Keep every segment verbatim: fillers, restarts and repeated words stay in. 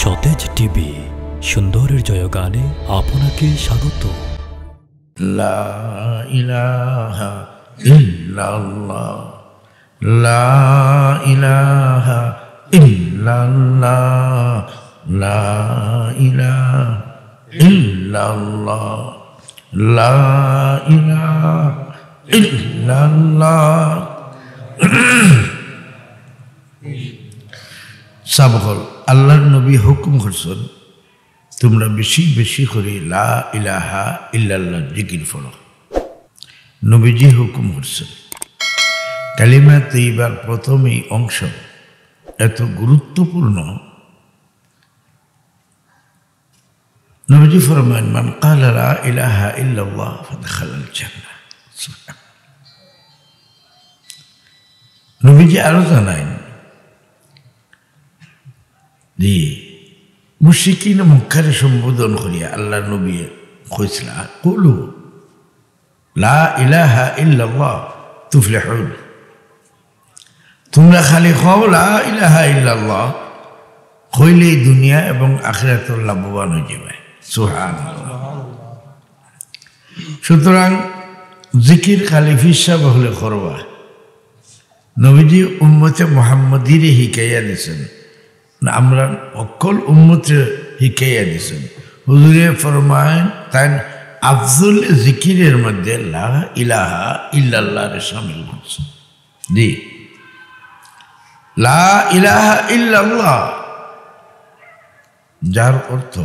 সতেজ টিভি, সুন্দরের জয়গানে আপনাকে স্বাগত। লা ইলাহা ইল্লাল্লাহ, লা ইলাহা ইল্লাল্লাহ, লা ইলাহা ইল্লাল্লাহ, লা ইলাহা ইল্লাল্লাহ। সাবকল আল্লাহর নবী হুকুম করছইন, "তোমরা বেশি বেশি করি লা ইলাহা ইল্লাল্লাহ জিকির পড়ো।" নবীজি হুকুম করছইন। কালিমা তৈবার প্রথম এই অংশ এত গুরুত্বপূর্ণ। নবীজি ফরমাইন, "মান ক্বালা লা ইলাহা ইল্লাল্লাহ ফাদাখালাল জান্নাহ।" নবীজি আরো জানাইন, জি, মুশরিকিন মক্কারে সম্বোধন করিয়া আল্লাহর নবী কইছলা, "কুলু লা ইলাহা ইল্লাল্লাহ তুফলিহুন।" তোমরা খালি কও লা ইলাহা ইল্লাল্লাহ, কইলেই দুনিয়া এবং আখিরাতর লাভবান অইযিবায়। সুবহানাল্লাহ। সুতরাং জিকির খালি পীর সাব অকলে করবা। নবীজি উম্মতে মুহাম্মদীরে হিকাইয়া দিছইন, না, আমরা হক্কল উম্মতরে হিকাইয়া দিছইন। হুজুরে ফরমাইন, তাইন আফজল জিকিরের মধ্যে লা ইলাহা ইল্লাল্লাহরে শামিল করছইন। জি, লা ইলাহা ইল্লাল্লাহ, যার অর্থ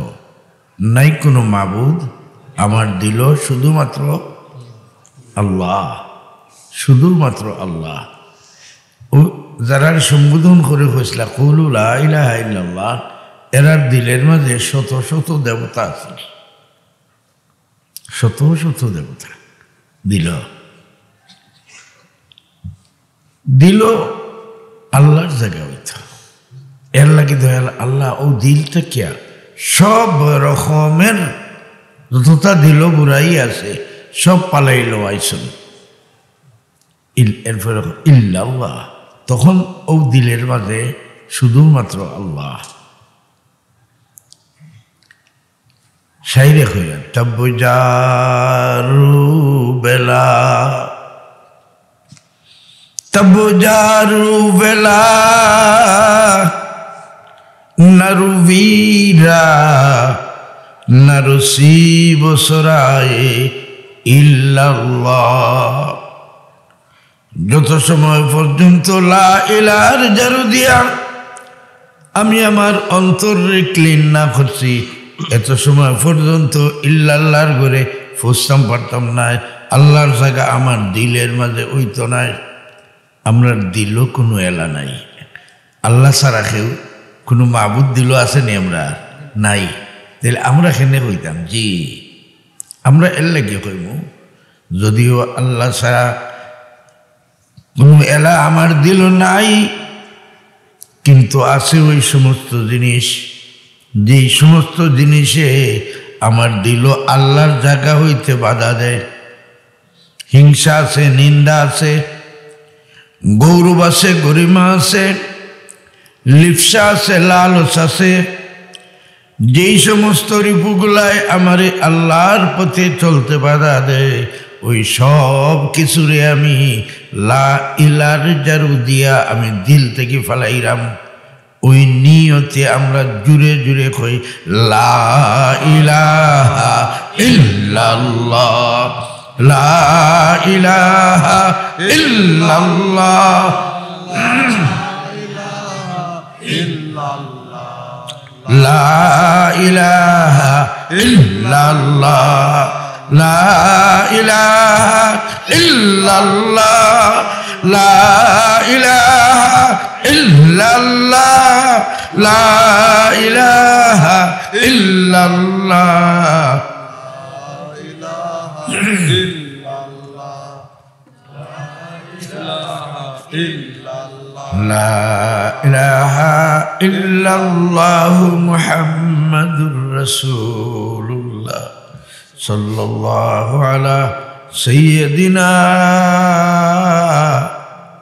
নাই কোনো মাবুদ আমার দিলো, শুধুমাত্র আল্লাহ, শুধুমাত্র আল্লাহ। ও যারার সম্বোধন করে কইছলা, "কুলু লা ইলাহা ইল্লাল্লাহ", এরার দিলের মাঝে শত শত দেবতা আছে, শত শত দেবতা। দিল, দিল আল্লাহর জাগা অইতো। এর লাগি দয়াল আল্লাহ ও দিল থাকিয়া সব রকমের যতটা দিল বুরাই আছে, সব ফালাইল আইছইন। ইল-, এরপরে ইল্লাল্লাহ, তখন ও দিলের মাঝে শুধুমাত্র আল্লাহ। শাইরে কইরা, "তব জারু বেলা, তব জারু বেলা, নারু বীরা, নারু শিব সরায়ে ইল্লাল্লাহ।" যত সময় পর্যন্ত লা ইলাহার জারু দিয়া আমি আমার অন্তররে clean না করছি, এত সময় পর্যন্ত ইল্লাল্লাহর ঘরে পৌঁছতাম পারতাম নায়। আল্লাহর জাগা আমার দিলের মাঝে অইতো নায়। আমরার দিলো কোনো এলা নাই। আল্লাহ ছাড়া কেউ কোনো মাবুদ দিলো আছে নি? আমরা নাই। তাইলে আমরা কেনে কইতাম? জি, আমরা এর লাগি কইমু, যদিও আল্লাহ ছাড়া কোনো এলা আমার দিলো নাই, কিন্তু আছে ওই সমস্ত জিনিস, যেই সমস্ত জিনিসে আমার দিলো আল্লাহর জাগা হইতে বাধা দেয়। হিংসা আছে, নিন্দা আছে, গৌরব আছে, গরিমা আছে, লিপ্সা আছে, লালচ আছে। যেই সমস্ত রিপুগুলায় আমারে আল্লাহর পথে চলতে বাধা দেয়, ওই সব কিছুরে আমি লা ইলার জারু দিয়া আমি দিল থেকে ফালাইরাম। ওই নিয়তে আমরা জুরে জুরে কই, "লা ইলাহা ইল্লাল্লাহ, লা ইলাহা ইল্লাল্লাহ।" লা ইলাহা ইল্লাল্লাহ, লা ইলাহা ইল্লাল্লাহ, লা ইলাহা ইল্লাল্লাহ, লা ইলাহা ইল্লাল্লাহ। লা ইলাহা ইল্লাল্লাহু মুহাম্মাদুর রাসূলুল্লাহ সাল্লাল্লাহু আলা সাইয়্যিদিনা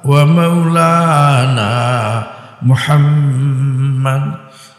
ওয়া মাওলানা মুহাম্মাদ।